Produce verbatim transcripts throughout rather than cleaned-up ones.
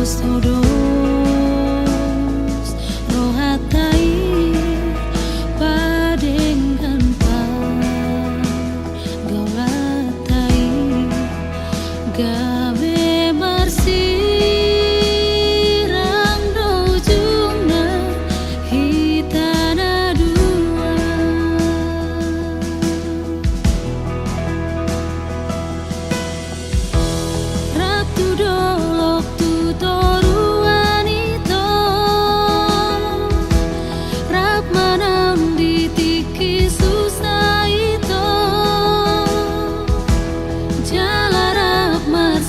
So dos rohanta i padenggan pargaulanta i, gabe marsirang do ujungna hita na dua. Rap tu dolok tu toruan ito, rap manang di tingki susa ito, jala rap mar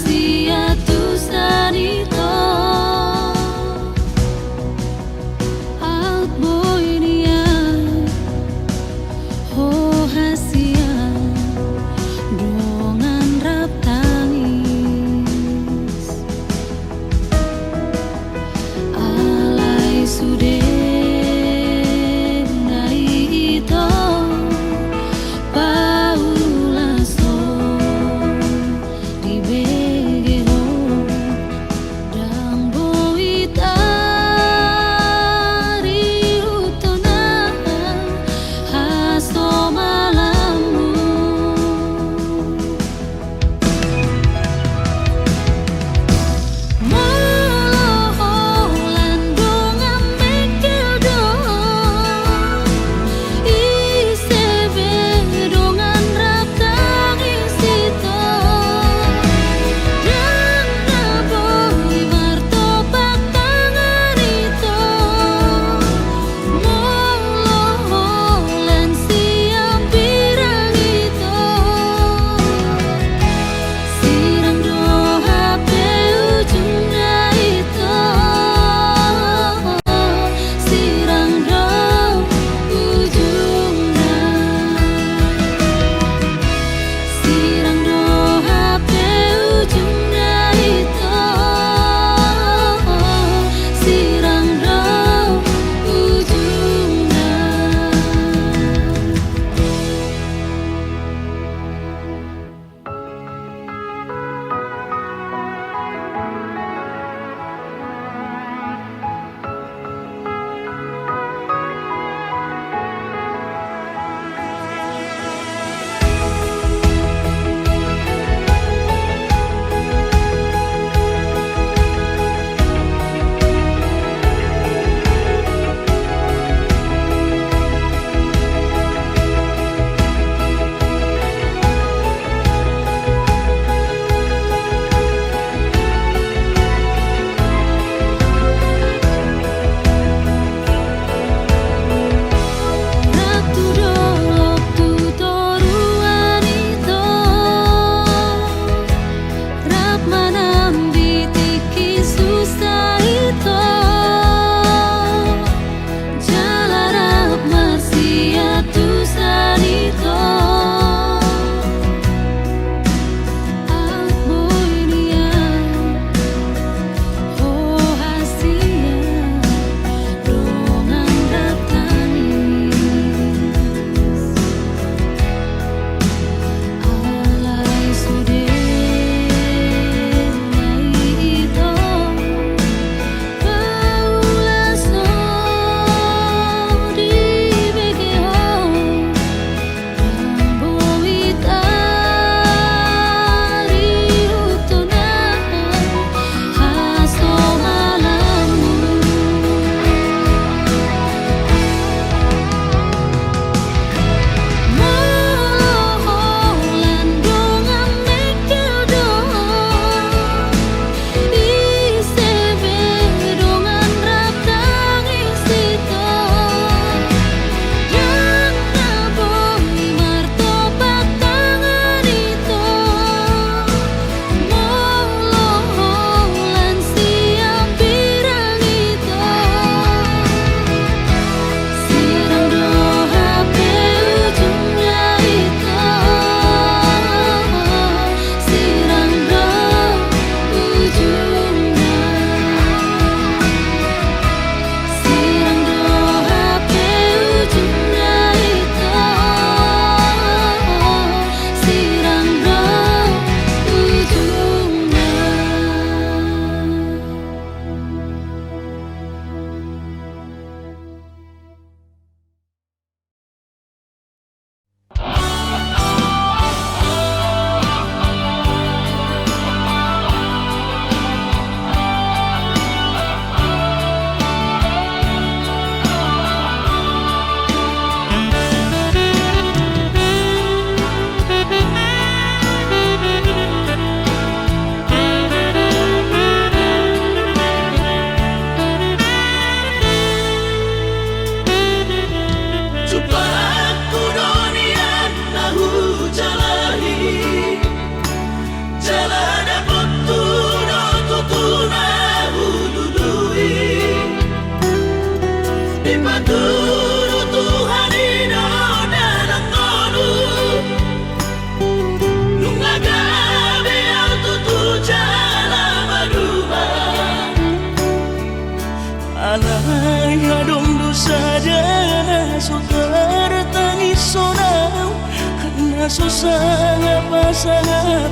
Sangap, sangap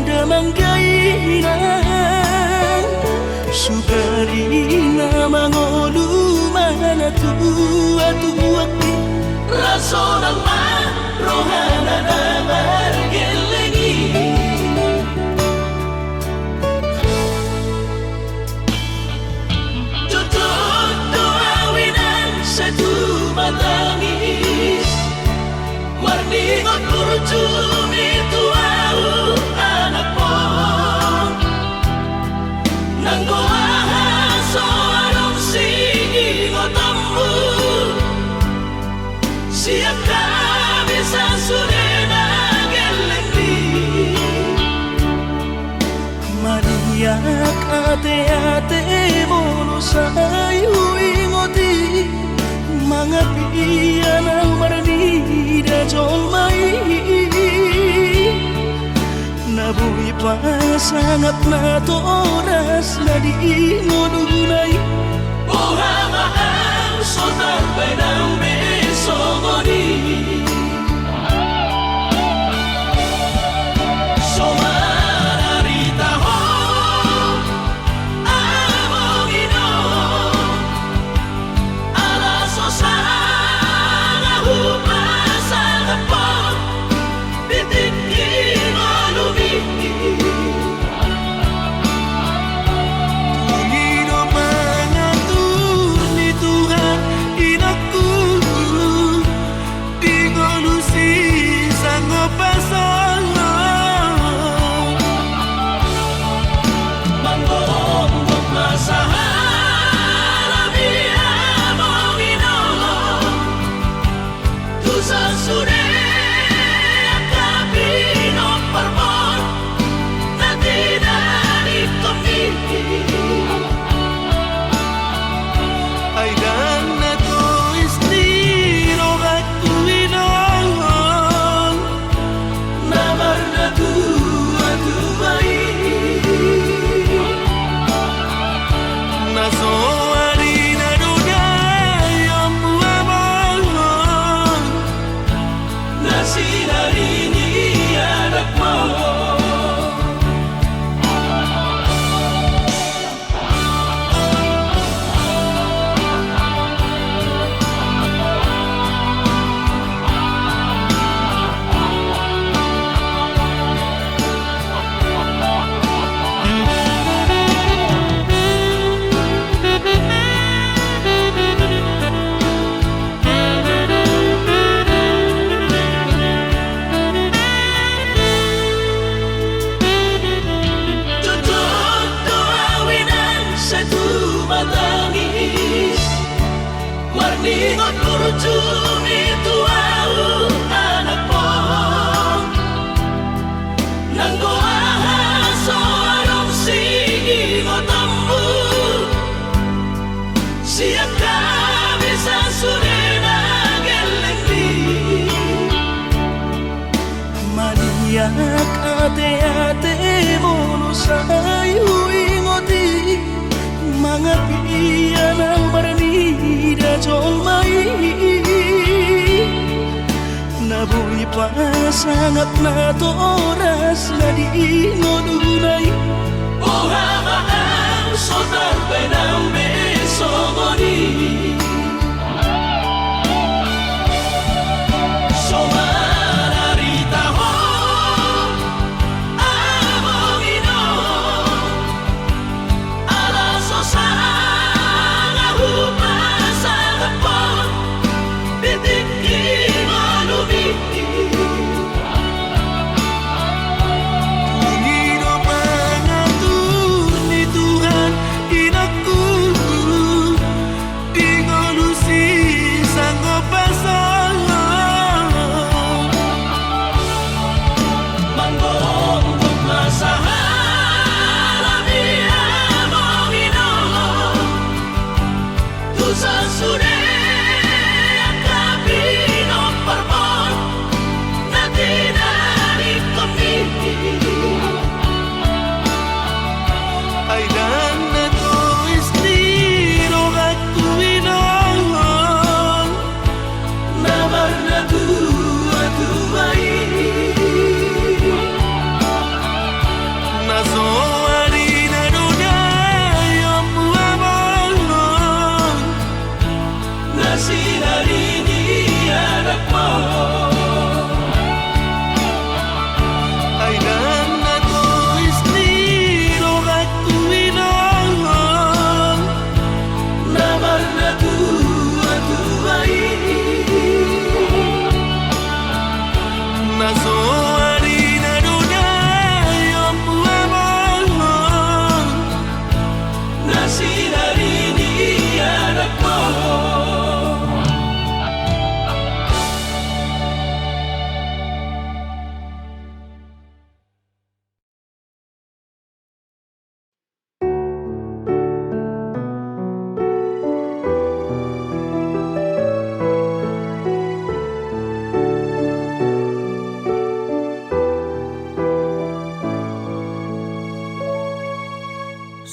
damang dainang, sugari na mangolu manatuatua i, rasonang ma rohana na margelleng i. Tutu do au inang sai tumatangis, marningot burju mi tu au anakmon. Nang boha so adong siningotonmu, sian hami sasude na gelleng i. Maniak ateate molo sai huingot i, mangapia na marnida jolma i. Na boi pasangap natoras na di ngoluna i. Boha ma au so tarbaen au be songon i. So mararita ho amang inong, ala so sanga hupasangap ho di tingki ngolumi. Tung i do pangatur ni Tuhan inongku, di ngolu sisangop pasangap. Manggomgom ma sahala mi amang inong, tu sasude angka pinomparmon na tinadingkonmi. Ai ndang na tois ni rohangku inong na marnatuatua i. Na so adina do daionmu amang, na sinari ni anakmon. Jotjot do au inang sai tumatangis, marningot burju mi tu au anakmon. Nang boha so adong siningotonmu, sian hami sasude na gelleng i. Maniak ateate molo sai huingot i, mangapia na marnida jolma i. Na boi pasangap natoras na di ngoluna i. Boha ma au so tarbaen au be songon i. So mararita ho amang inong, ala so sanga hupasangap ho di tingki ngolumi. Tung i do pangatur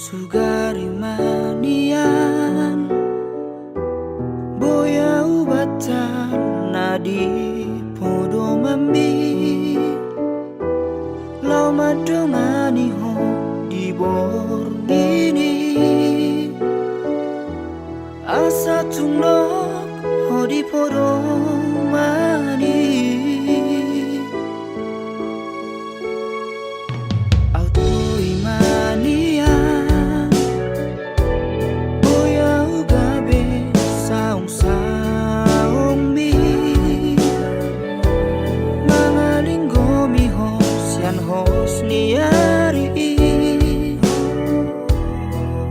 Sugari ma nian, boi ahu banta na di podomanmi, laho mandongani ho di borngin i. Asa tung dok ho di podoman i. Ahu boi ma nian, boi ahu gabe saongsaongmi, mangalinggomi ho sian hos ni ari i.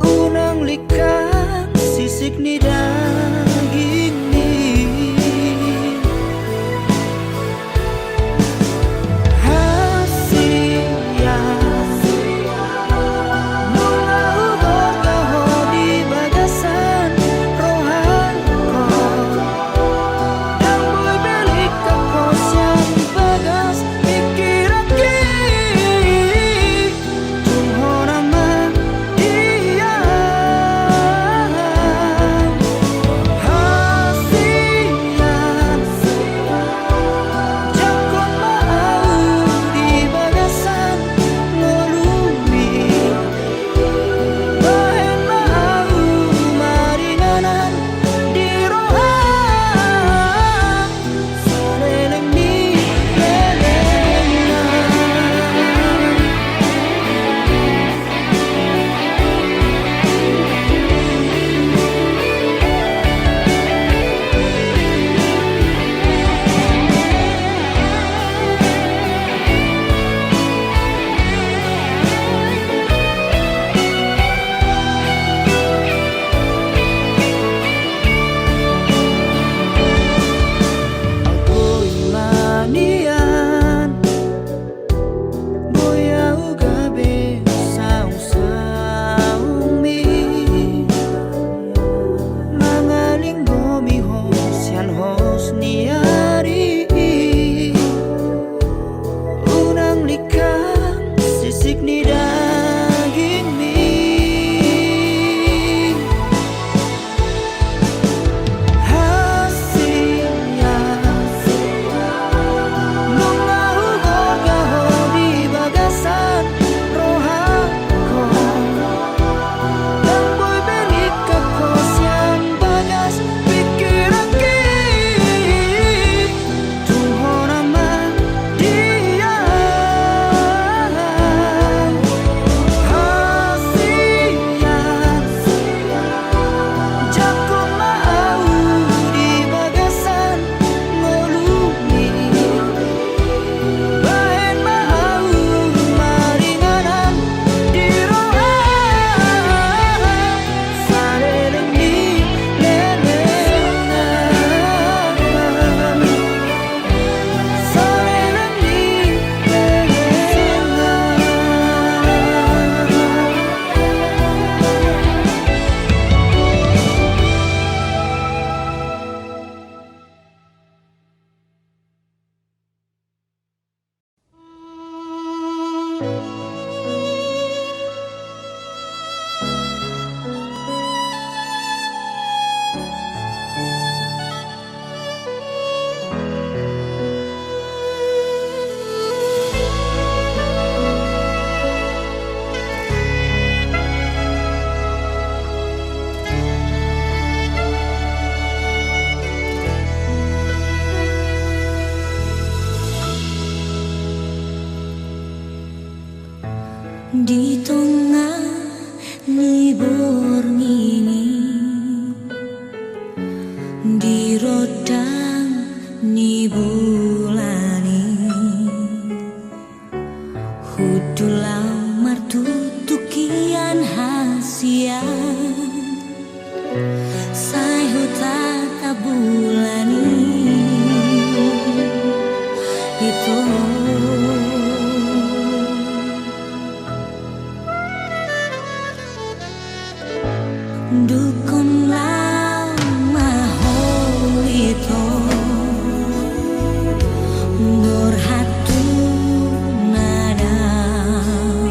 Unang lingkang sisik ni dagingmi. Hasian, nunga hugorga ho di bagasan rohangku. Ndang boi be lingkang ho sian bagas pingkiranki. Tung hona ma di ahu hasian, jangkon ma ahu di bagasan ngolumi. Bahen ma ahu maringanan di roham. Ahu boi ma nian, boi ahu gabe saongsaongmi, mangalinggomi ho sian hos ni ari i. Unang lingkang sisik ni dagingmi. Hasian, nunga hugorga ho di bagasan rohangku. Ndang boi be lingkang ho sian bagas pingkiranki. Tung hona ma di ahu hasian, jangkon ma ahu di bagasan ngolumi. Bahen ma ahu maringanan di roham. Di tonga ni borngin i, di rondang ni bulan i, hundul ahu martutu hian hasian. Sai hutatap bulan i, ito. Dungkon laho ma ho, ito, borhat tu na dao.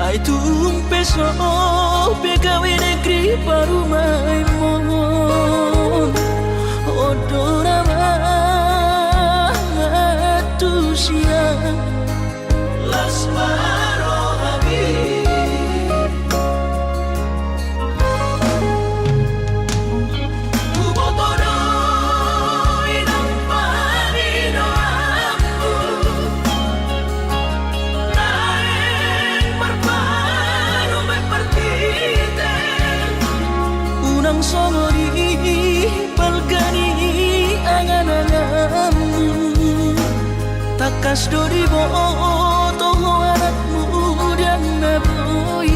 Ai tung pe so pe gabe negeri parumaenmon, on do na mangantusi ahu. Las ma rohami. Huboto do inang pangidoanmu, naeng marparumaen martite. Unang songon i balga ni angan-anganmu. Tangkas do diboto ho anakmu dang na boi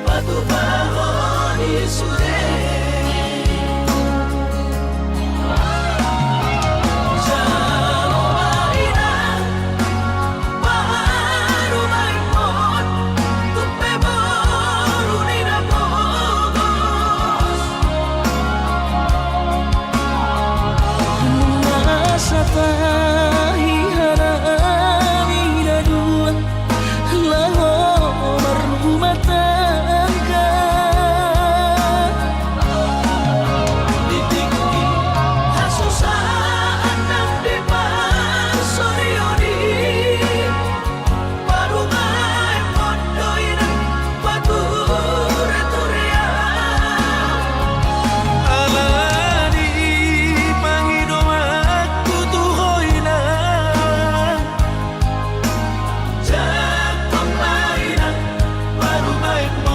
patupahon i sude. Jalo ma inang parumaenmon, tung pe boru ni na pogos. Nunga satahi hanami na dua laho marrumah tangga. Di tingki hasusaan nang diparsorion i, parumaenmon do inang pature-ture ahu. Alani i pangidoanku tu ho inang, jangkon ma inang parumaenmon.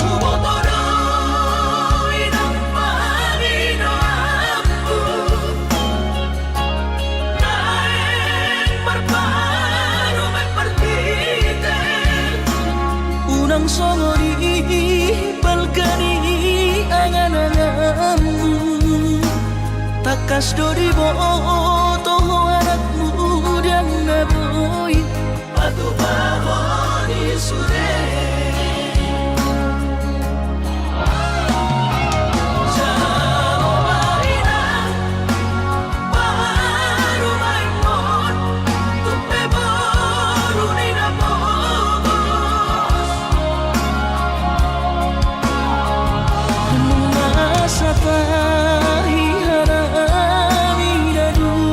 Huboto do inang pangidoanmu, naeng marparumaen martite. Unang songon i balga ni angan-anganmu. Tangkas do diboto ho anakmu dang na boi patupahon i sude. Jalo ma inang parumaenmon, tung pe boru ni na pogos. Nunga satahi hanami na dua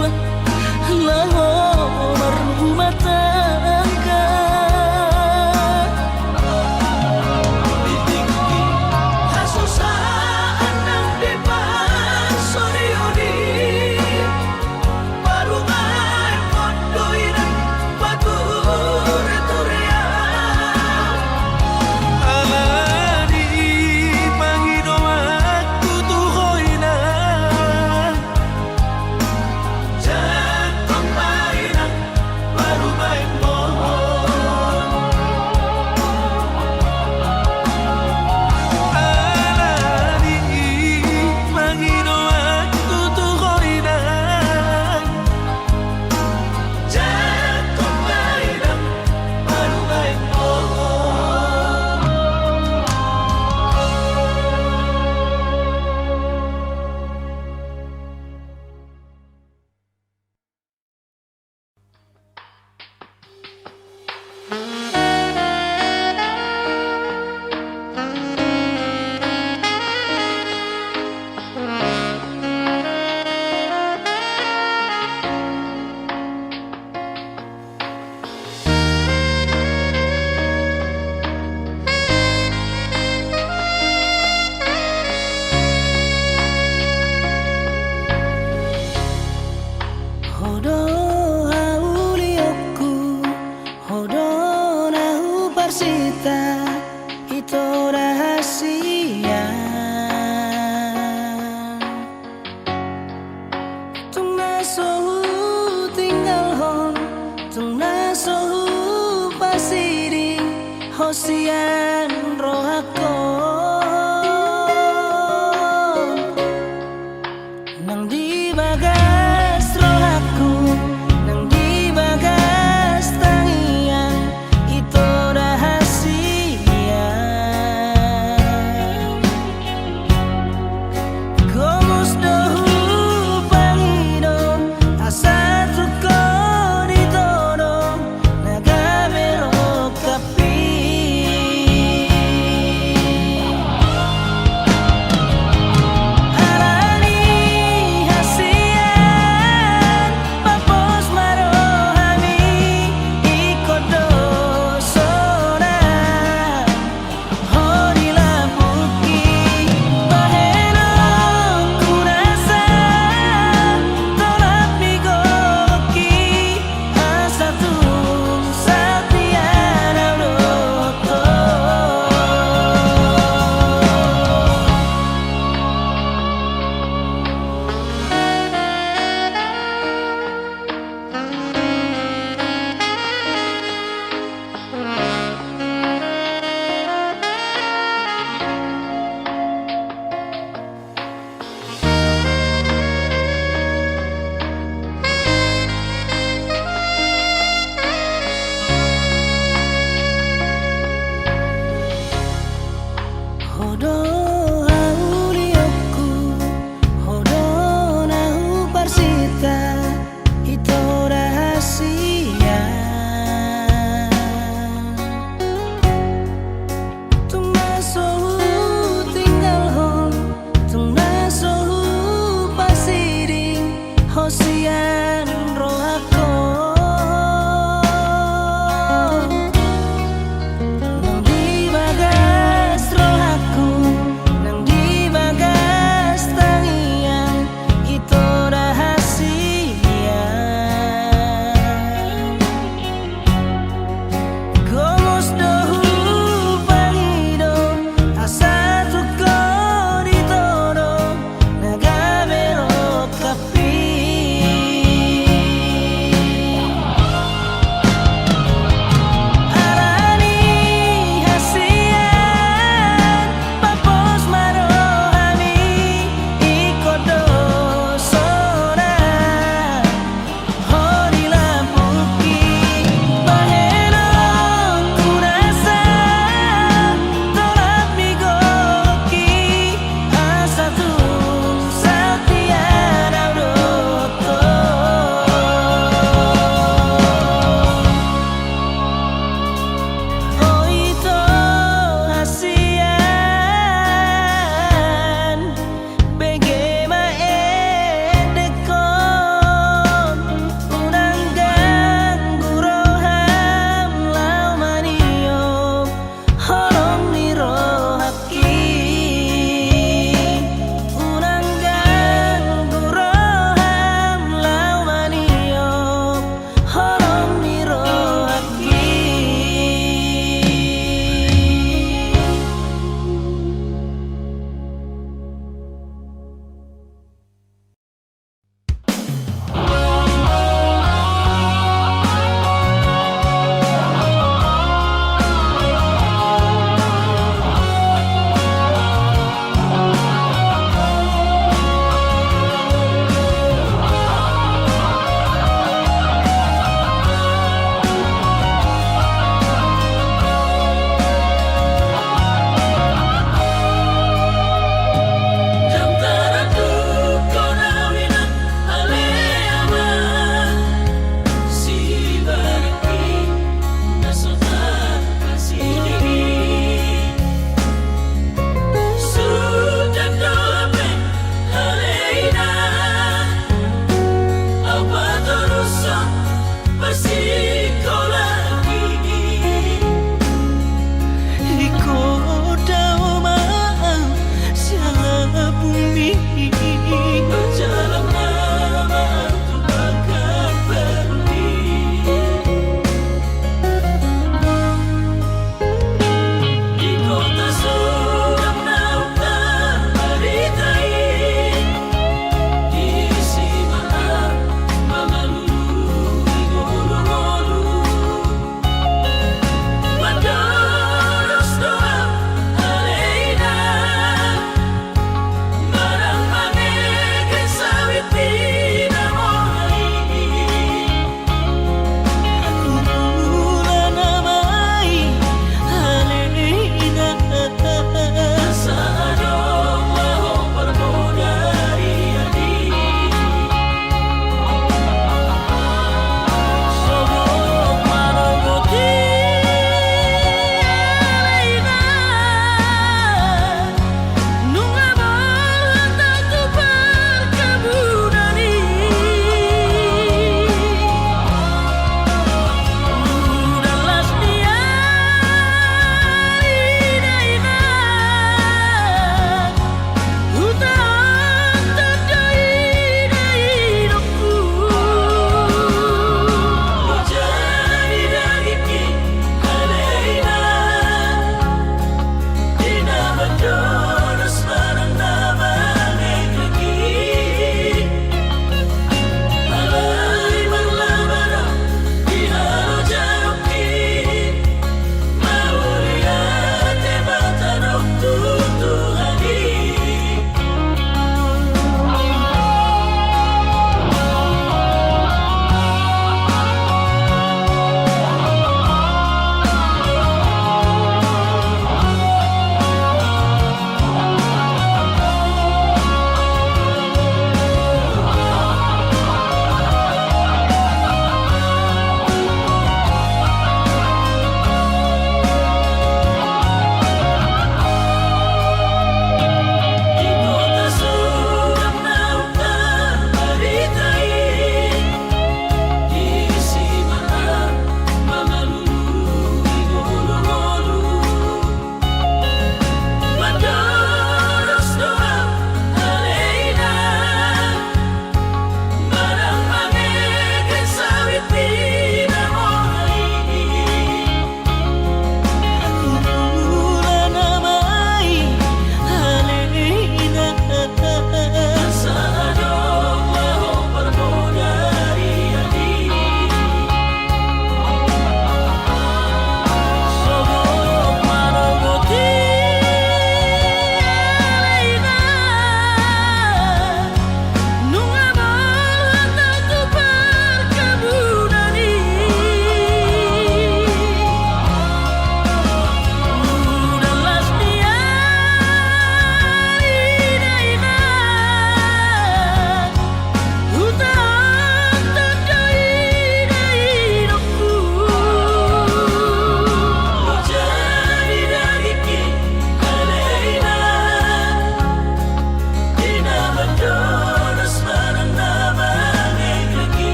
sian rohangkon. Nang di bagas rohangku, nang di bagas tangiang, ito da hasian. Gomos do hupangido, asa tung ho ditodong, na gabe rongkap i.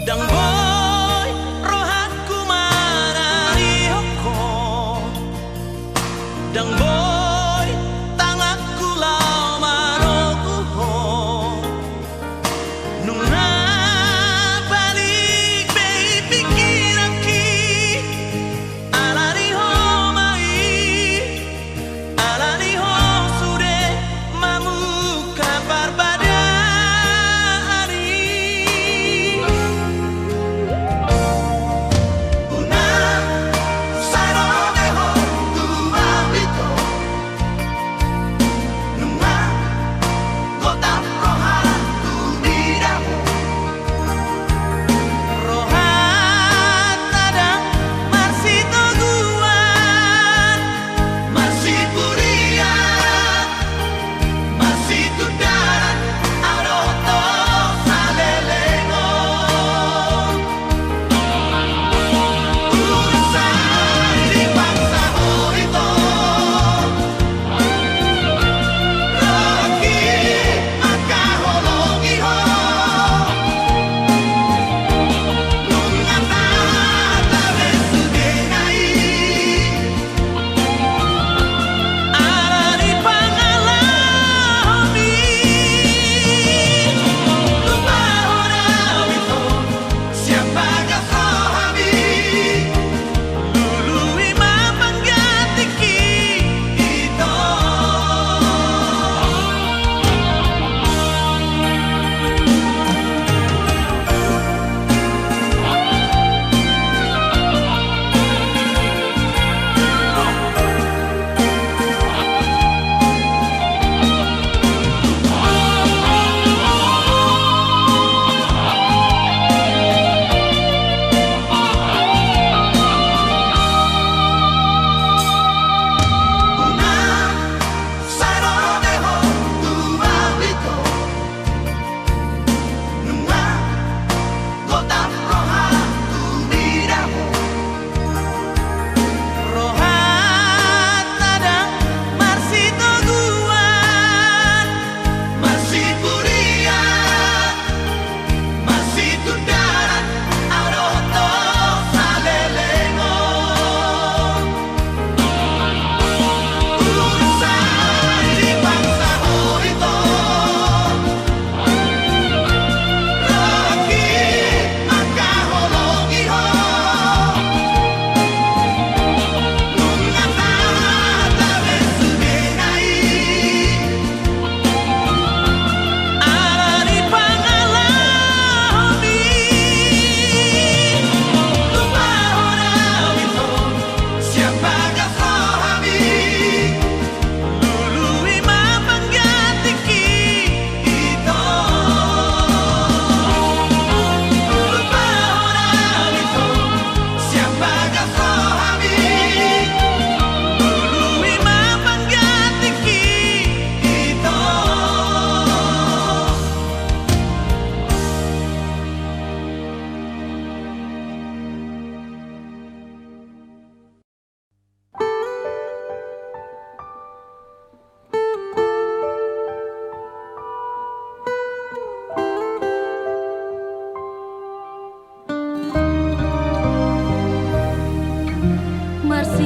Ndang boi rohangku manarihon ho, ndang boi tanganku laho manogu ho. Nunga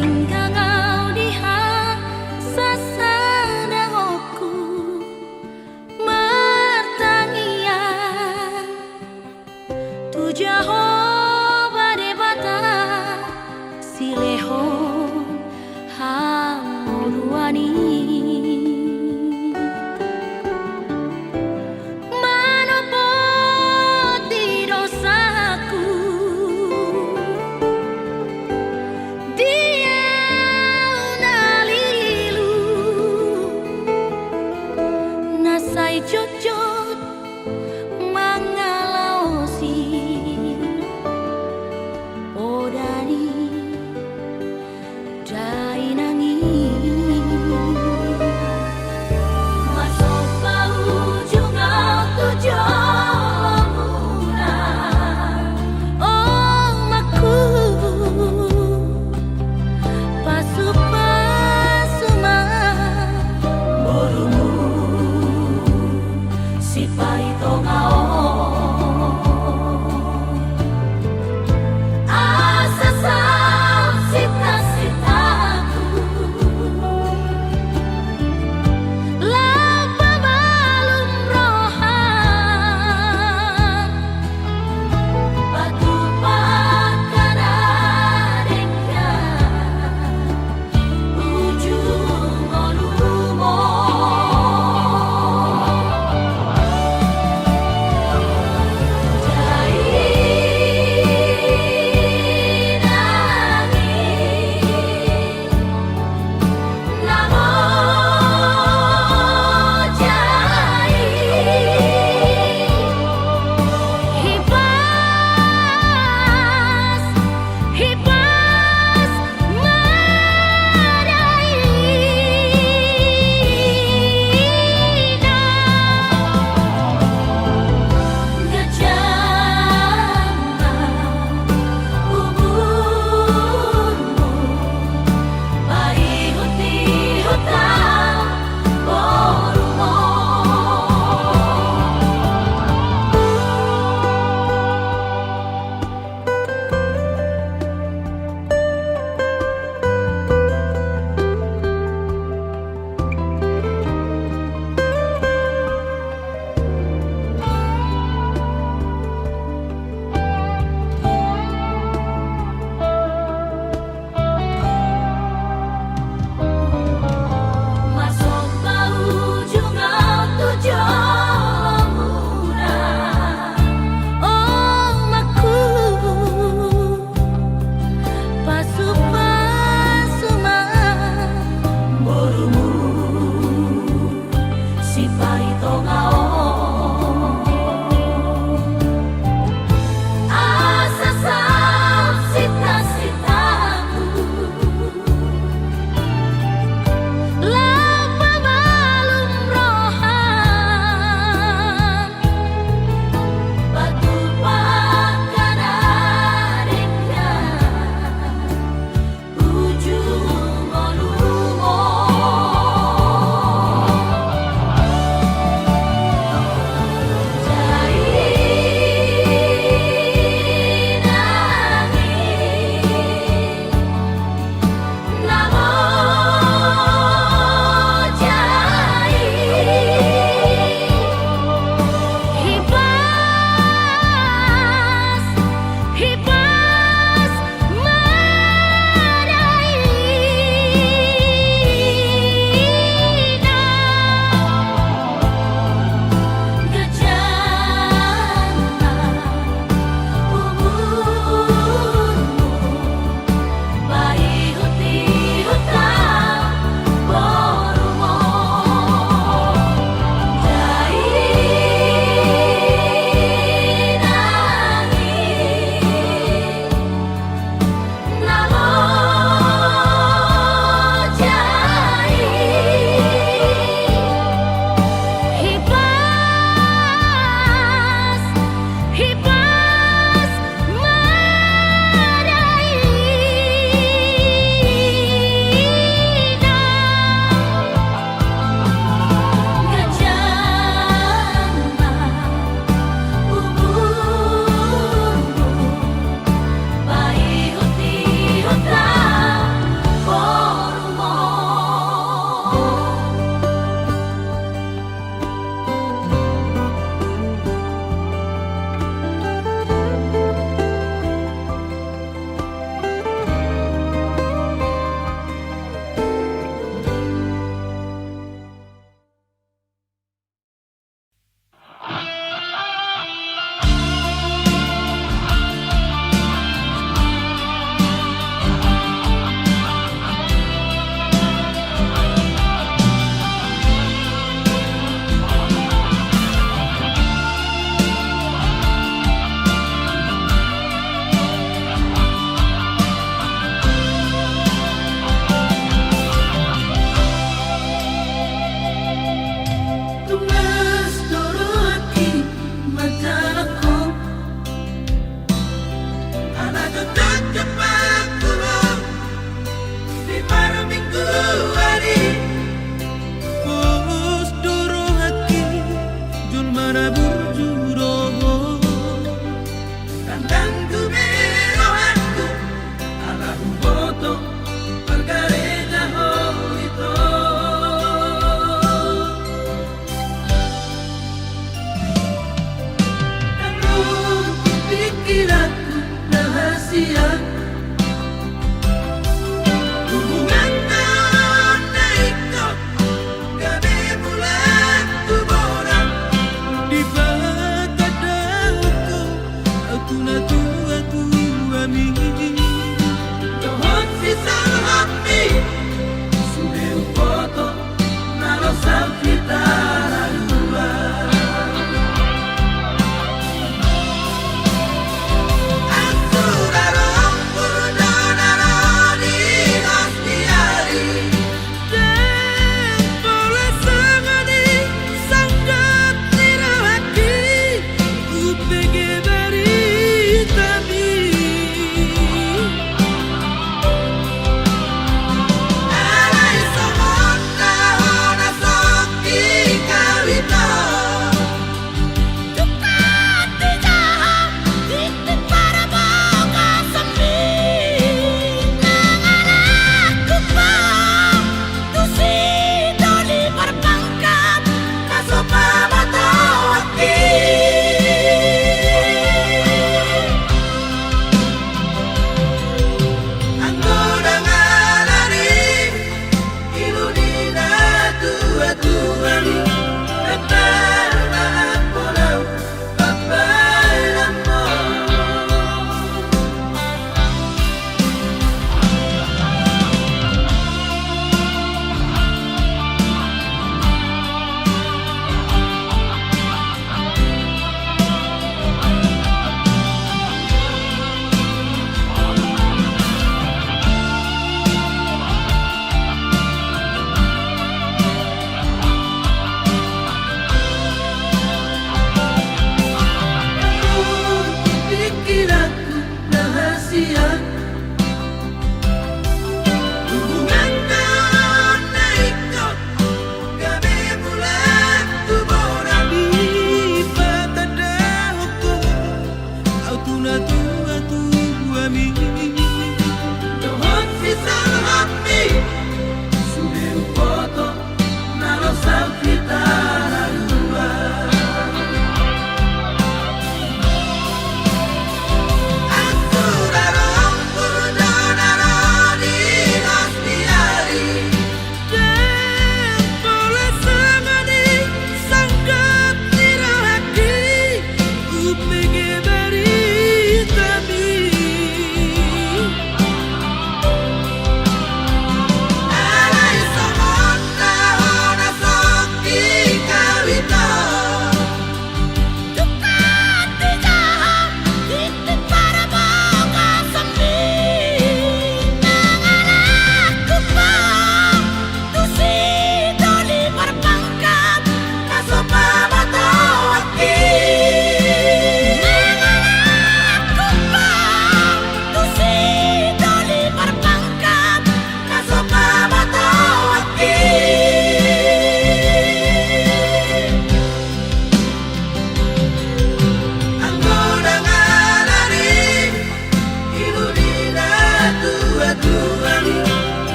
Ingkang au di hasasadaonku martangiang tu Jahowa Debata silehon hangoluan i. Manopoti dosaku, dia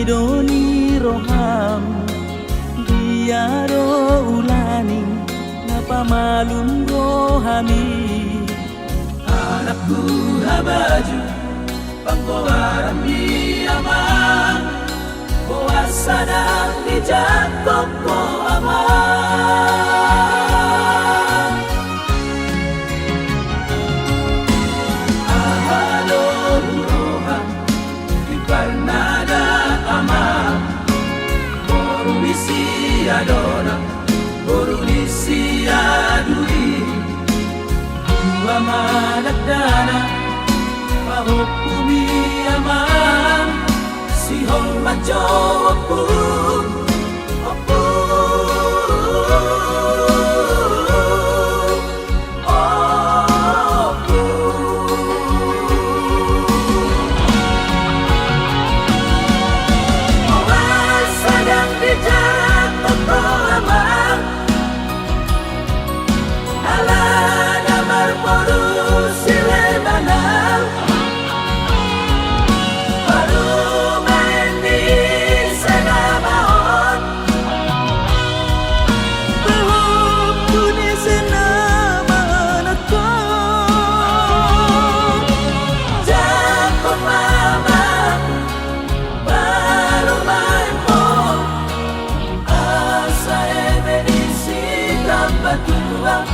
do ni roham, dia do ulaning na pamalum rohami. Anakku na baju, panggoaran ni amang, boasa ndang dijangkon ho amang? Aha do huroha, di parnada amang, boru ni si Adona, boru ni si Adui. Dua ma dakdanak, pahompu ni amang, sihol manjou ompu. Ompu. Ompu. Boasa ndang dijangkon ho amang? Ala na marboru si Lebanon, parumaen ni sada baon, pahompu ni sada baon. Jangkon ma amang parumaenmu, asa eme ni si Tambatuang,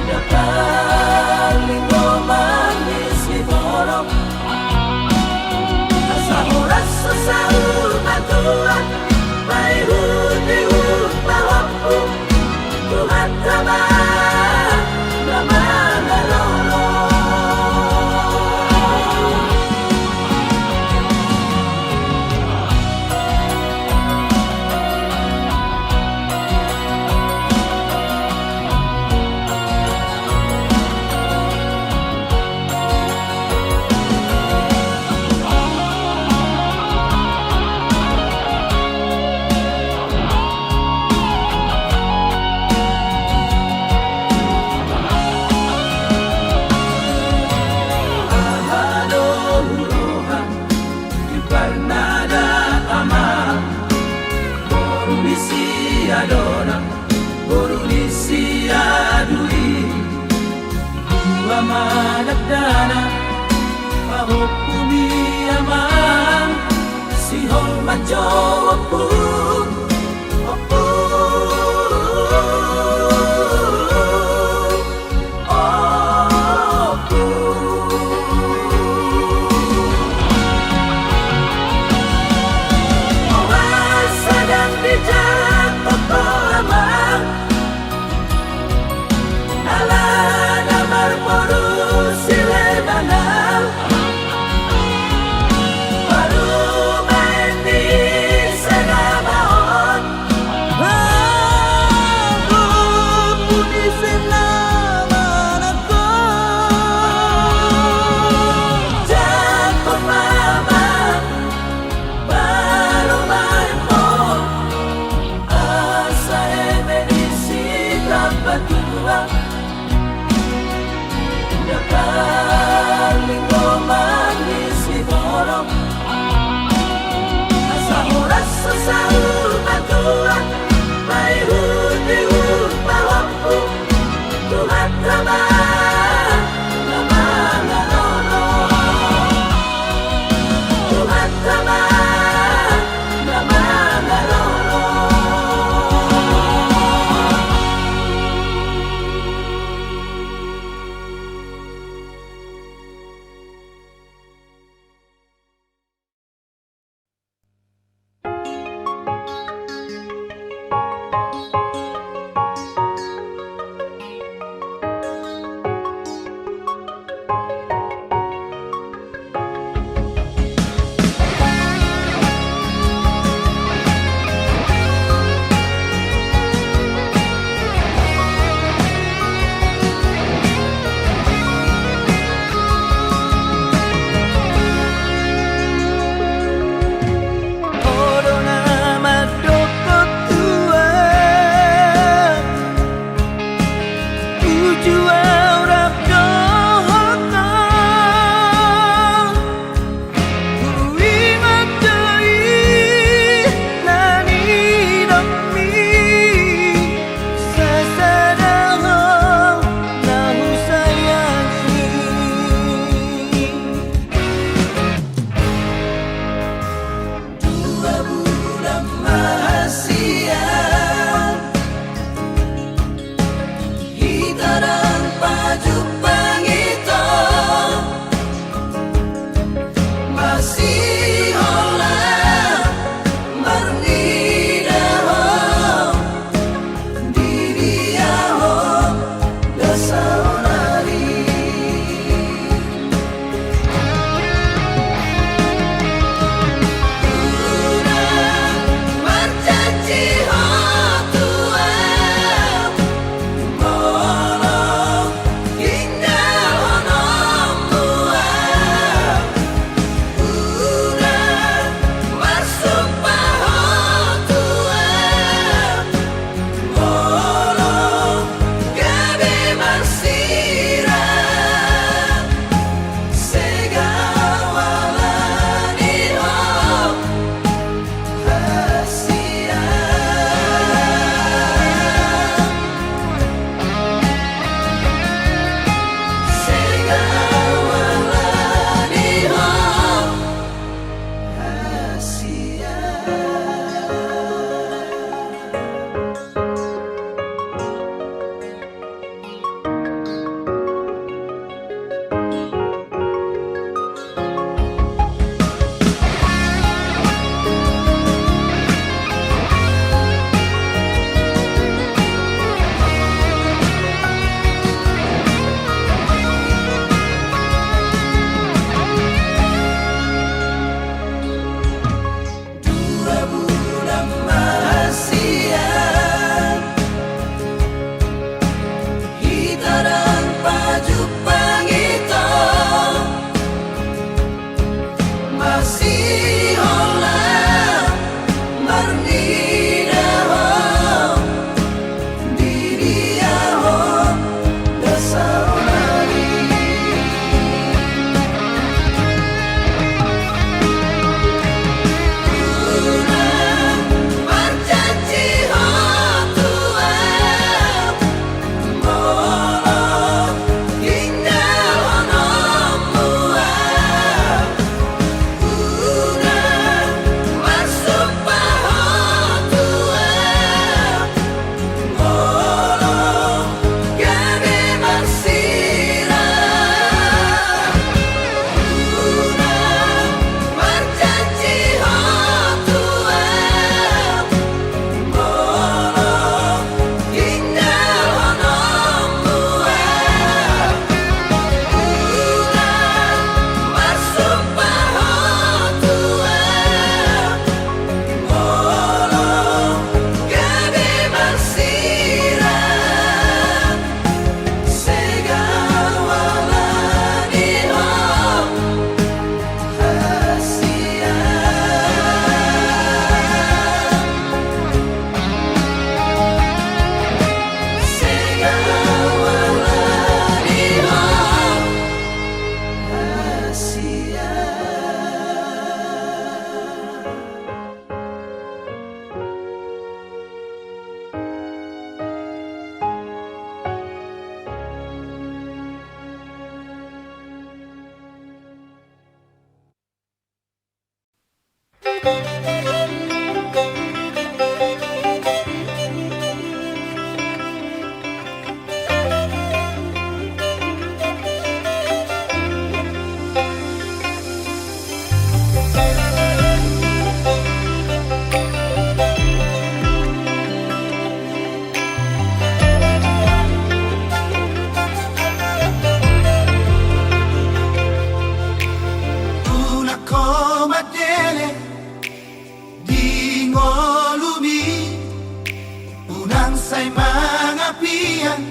dapat linggoman ni si Borok. Asa horas so saur matua, paihut-ihut pahompu, Tuhanta ma na mangalolo. Aha do huroha, di parnada amang, boru ni si Adona, boru ni si Adui. Dua ma dakdanak, pahompu ni amang, sihol manjou ompu. Ompu. Ompu. Boasa ndang dijangkon ho amang? Ala na marboru si Lebanon, Unang ho mandele di ngolumi, unang sai mangapian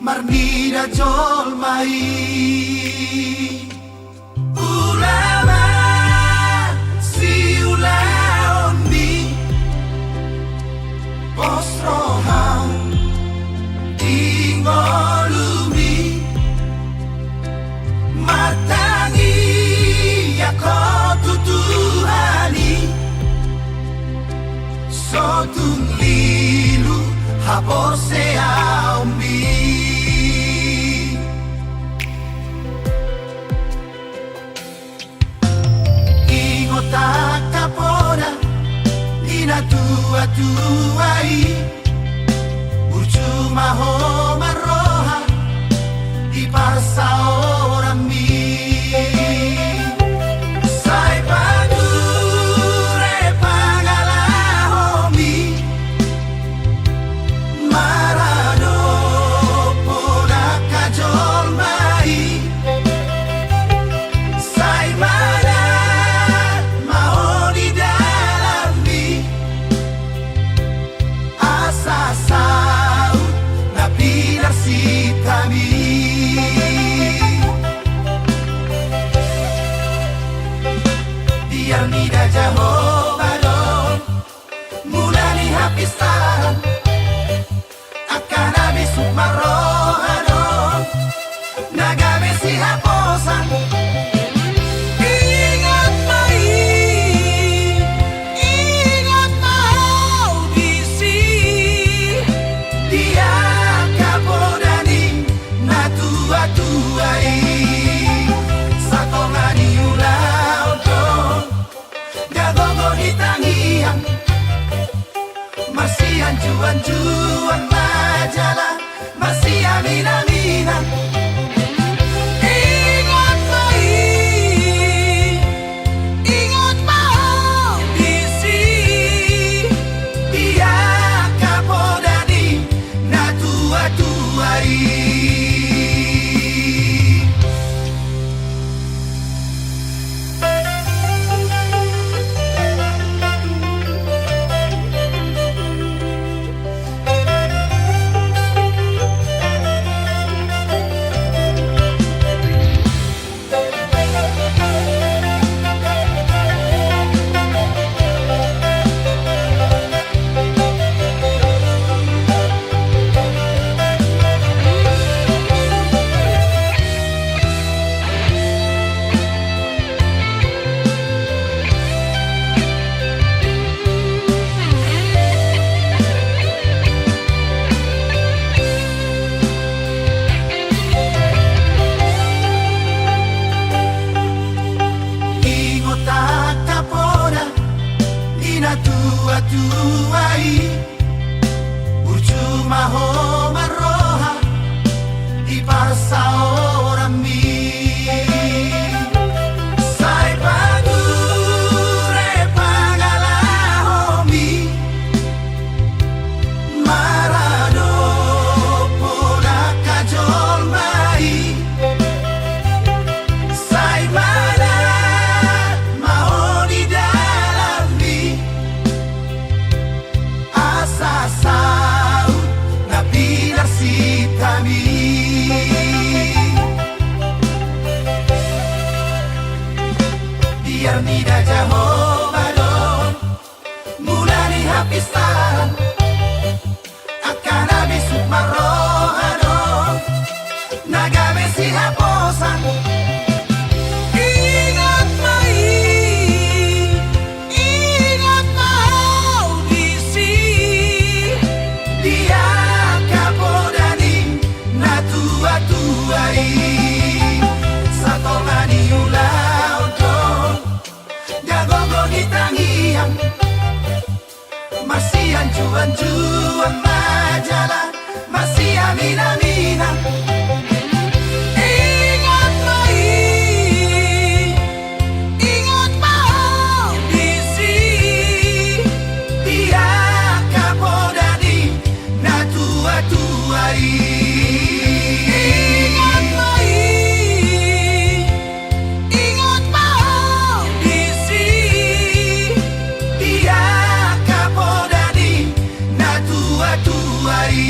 marnida jolma i. Ula ma siulaonmi, pos roham di ngolumi, martangiang ho tu Tuhan i, so tung lilu haporseaonmi. Ingot angka poda ni natuatua i, burju ma ho marroha di parsaoranmi. Sai pature pangalahomi, maradophon angka jolma i. Sai manat ma ho di dalanmi, asa saut na pinarsinta mi. Biar mida Jahowa do mula ni hapistaran, angka na bisuk marroha do na gabe sihaposan. Ingot ma i, ingot ma ho disi, di angka poda ni natuatua i. Satonga ni ulaon do gagogo di tangiang, marsianjuanjuan ma jala marsiaminaminan. Ingot ma i, ingot ma ho disi, di angka poda ni natuatua i. Ingot angka poda ni natuatua i, burju ma ho marroha di parsaoranmi. Sai pature pangalahomi, maradophon angka jolma i. Sai manat ma ho di dalanmi, asa saut na pi Di tangiang, masianjuanjuan ma jala masiaminaminang. Ingot ma i, ingot ma ho disi, di angka poda ni natuatua i. Ingot ma i, ingot ma ho disi, di angka poda ni natuatua i.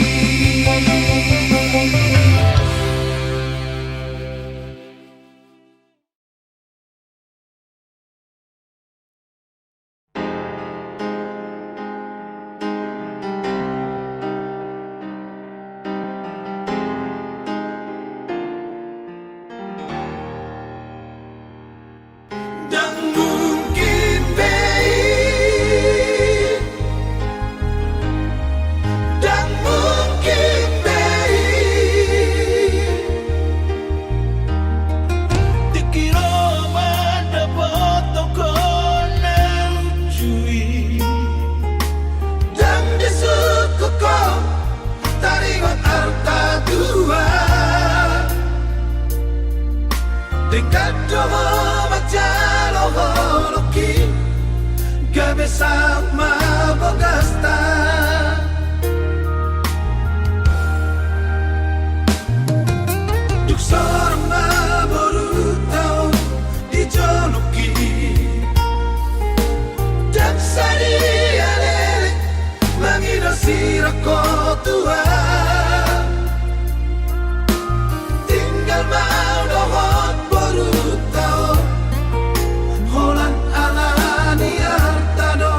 Ndang mungkin be i, ndang mungkin be i. Tingki ro mandapothon ho na lucu i. Ndang disungkun ho taringot arta tubu. Denggan do ho manjalo holongki, gabe saut ma bogasta. Dung sorang ma borunta on di jolongki, ndang sadia leleng mangido sirang ho tubu. Tinggal ma au dohot borunta on, holan ala ni arta do.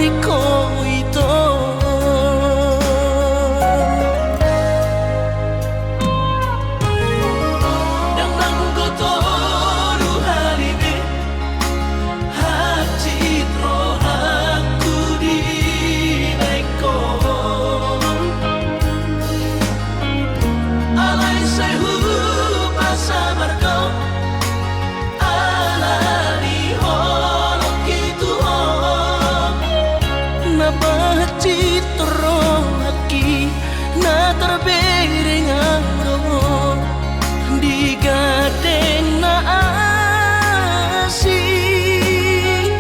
Ho ito. Ndang nanggo tolu hali be hansit rohangku di baen ho. Alai sai hupasabar do ala ni holongki tu ho. Na pahansit rohangki na tarbereng au do di gandeng na asing.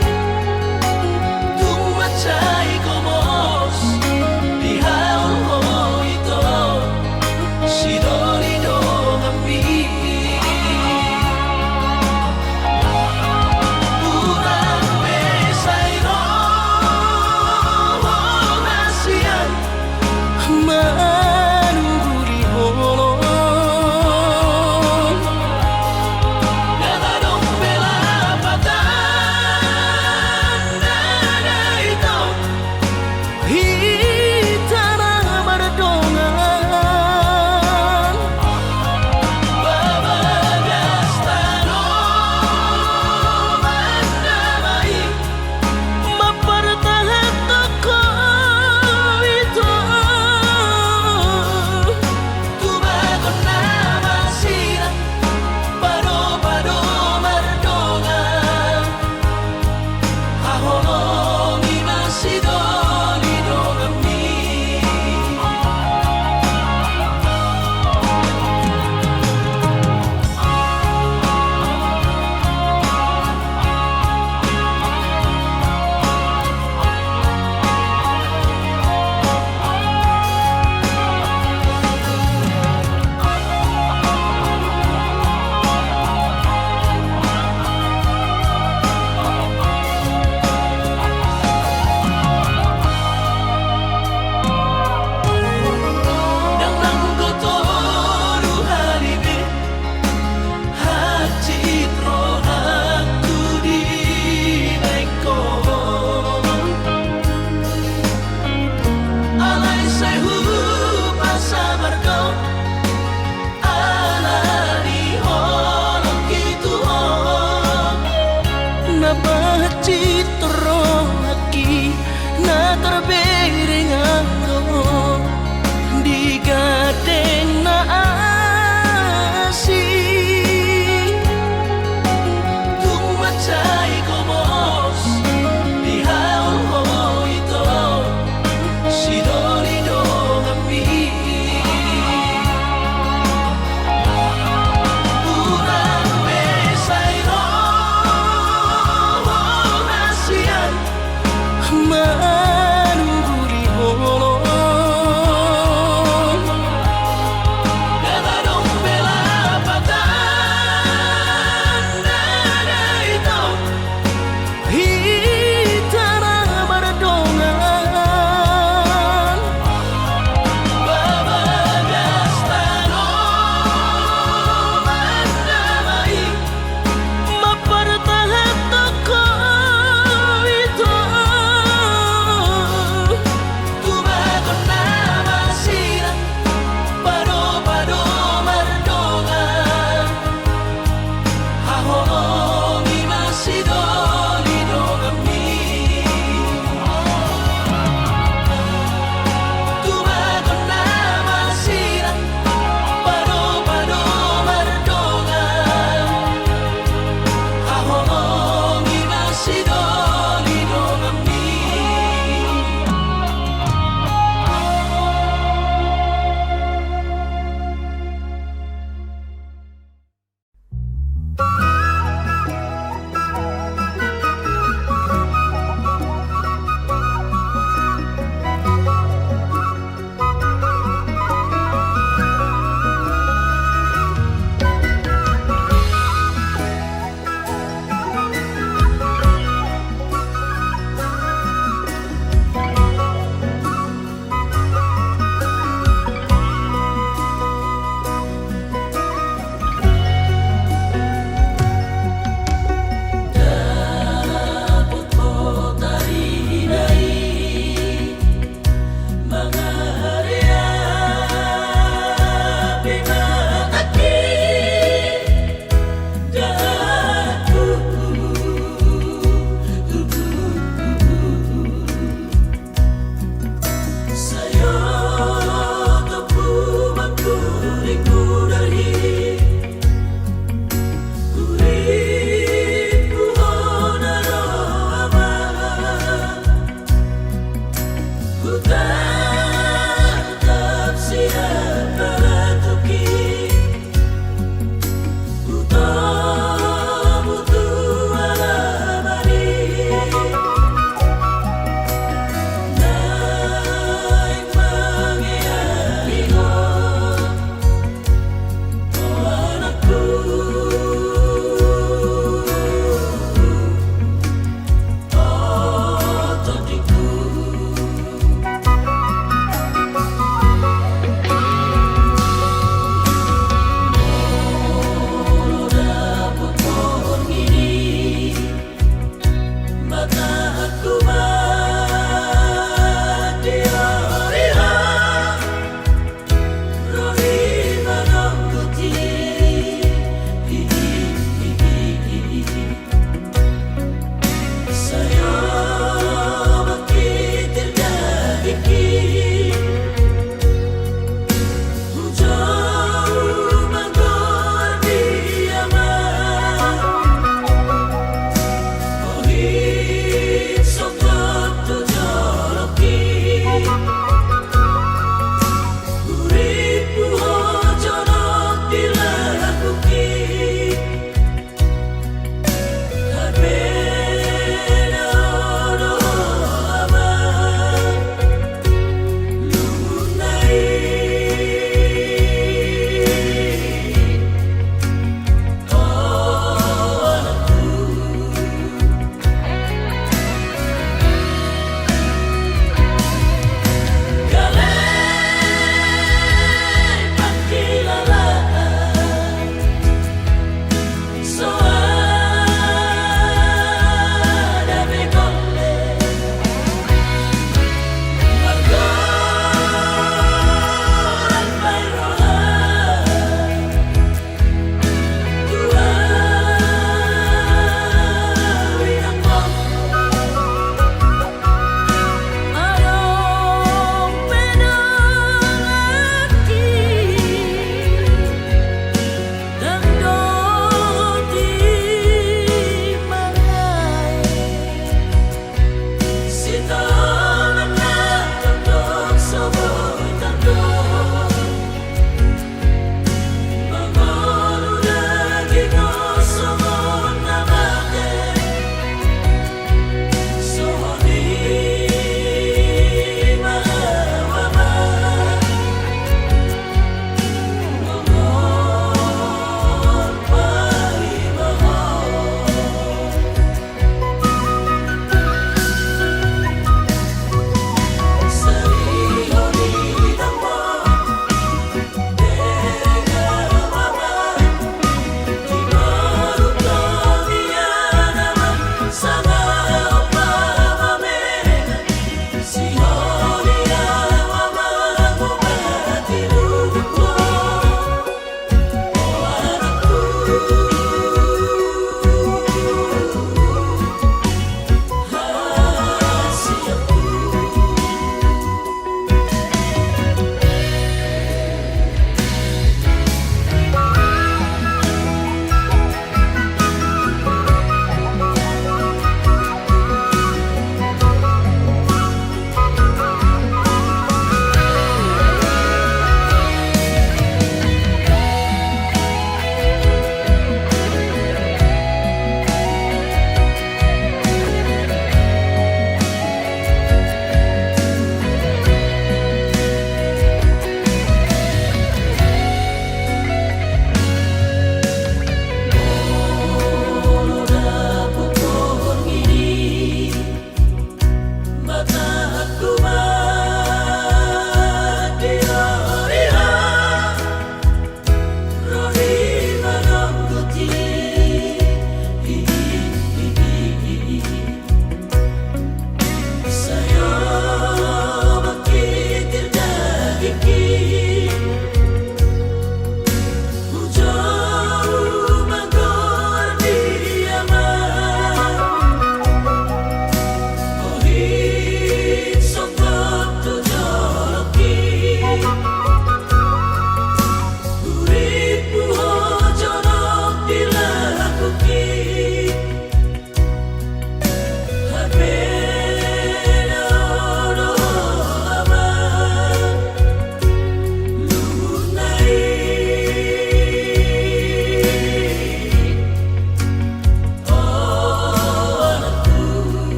Tung mansai gomos di hau ho ito sidoli donganmi. Unang be sai ro ho hasian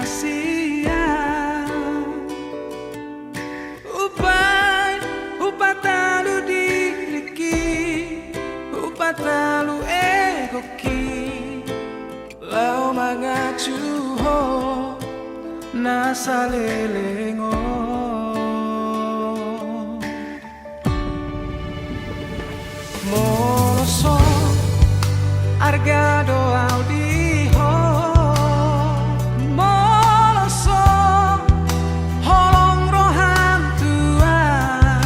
Sia. Umbaen hupatalu diringki, hupatalu egoki, laho mangacu ho na saleleng on. Molo so arga do au di ho, molo so holong roham tu au,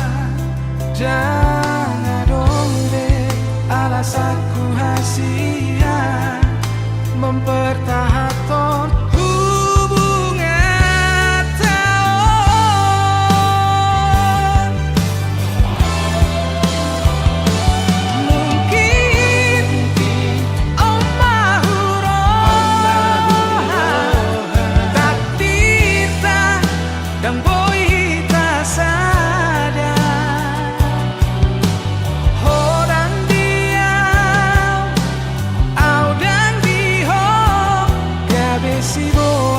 ndang adong be alasanku hasian mempertahanhon hubunganta on. Mungkin on ma huroha, takdirta ndang boi hita sada. Ho ndang di au, au ndang di ho, gabe siboan